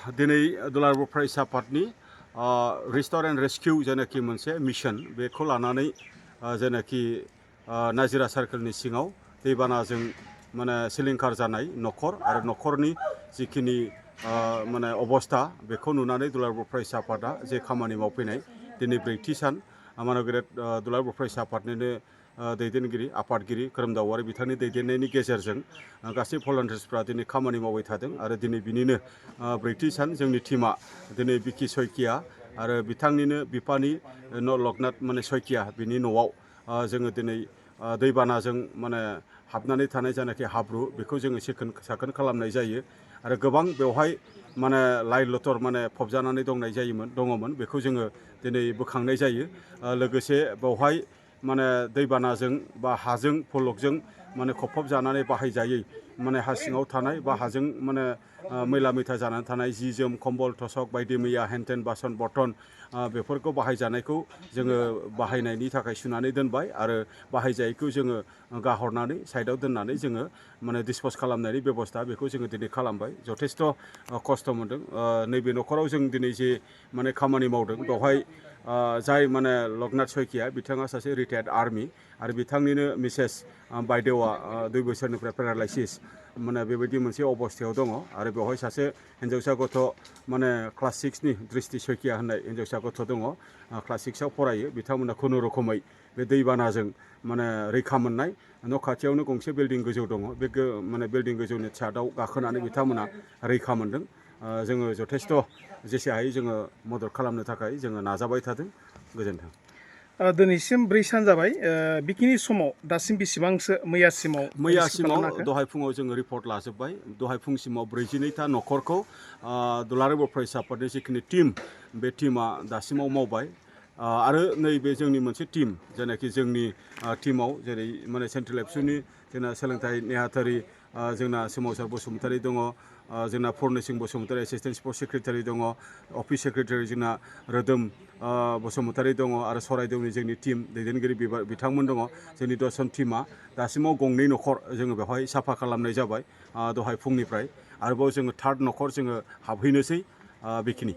दिनै दुलाराय फरायसा आफादनि रिस्ट'र एन्ड रेस्किउ जेनाखि मोनसे मिशन बेखौ लानानै जेनाखि नाजिरा सार्केलनि सिङाव दैबानाजों माने सिलिंखार जानाय न'खर आरो न'खरनि जिखिनि माने अबस्था बेखौ नुनानै दुलाराय फरायसा आफादा जे खामानि मावफैनाय दिनै ब्रैथि सान मानगेरेट दुलाराय फरायसा आफादनिनो दैदेनगिरि आफादगिरि खोरोमदाव औवारि बिथांनि दैदेननायनि गेजेरजों गासै भलान्टियार्सफ्रा दिनै खामानि मावबाय थादों आरो दिनै बिनिनो ब्रैथि सान जोंनि टीमा दिनै बिकि सयकिया आरो बिथांनिनो बिफानि लकनाथ माने सयकिया बिनि न'आव जोङो दिनै दैबानाजों माने हाबनानै थानाय जानाखि हाब्रु बेखौ जोङो साखोन खालामनाय जायो आरो गोबां बेवहाय माने लाइ लथर माने फबजानानै दङमोन बेखौ जोङो दिनै बोखांनाय जायो लोगोसे बेवहाय माने दैबानाजों बा हाजों फलकजों माने खफब जानानै बाहायजायै माने हा सिङाव थानाय बा हाजों माने मैला मैथा जानानै थानाय जि जोम कम्बल थसक बायदि मैया हेनटेन बासन बर्तन बेफोरखौ बाहायजानायखौ जोङो बाहायनायनि थाखाय सुनानै दोनबाय आरो बाहायजायैखौ जोङो गाहरनानै साइडआव दोननानै जोङो माने डिसप'ज खालामनायनि बेबस्था बेखौ जोङो दिनै खालामबाय जथेस्थ' खस्थ' मोनदों नैबे न'खराव जों दिनै जे माने खामानि मावदों बेवहाय जाय माने लकनाथ सयकिया बिथाङा सासे रिटायार्ड आर्मि आरो बिथांनिनो मिसेस बायदेवा 2 बोसोरनिफ्राय पेरालाइसिस माने बेबायदि मोनसे अबस्थायाव दङ आरो बेवहाय सासे हिन्जावसा गथ' माने क्लास 6नि दृष्टि सयकिया होननाय हिन्जावसा गथ' दङ क्लास 6आव फरायो बिथांमोना खुनुरुखुमै बे दैबानाजों माने रैखा मोननाय न' खाथियावनो गंसे बिल्डिं गोजौ दङ बे माने बिल्डिं गोजौनि छादआव गाखोनानै बिथांमोना रैखा मोनदों जोङो जथेस्थ' जेसे हायो जोङो मदद खालामनो थाखाय जोङो नाजाबाय थादों गोजोन्थों दिनैसिम 4 सान जाबाय बेखिनि समाव दासिम बेसेबांसो मैयासिमाव दहाय फुङाव जोङो रिपर्ट लाजोब्बाय दहाय फुंसिमाव 42था न'खरखौ दुलाराय फरायसा आफादनि जिखिनि टीम बे टीमा दासिमाव मावबाय आरो नैबे जोंनि मोनसे टीम जेनाखि जोंनि टीमाव जेरै माने सेन्ट्रेल एबसुनि जोंना सोलोंथाइ नेहाथारि जोंना सोमावसार बसुमतारी दङ जोंना फुर्णसिं बसुमतारी एसिस्टेन्ट स्पर्ट्स सेक्रेटारि दङ अफिस सेक्रेटारि जोंना रोदोम बसुमतारी दङ आरो सराइदेवनि जोंनि टीम दैदेनगिरि बिथांमोन दङ जोंनि 10 जन टीमा दासिमाव 2 न'खर जोङो बेवहाय साफा खालामनाय जाबाय दहाय फुंनिफ्राय आरोबाव जोङो 3rd न'खर जोङो हाबहैनोसै बेखिनि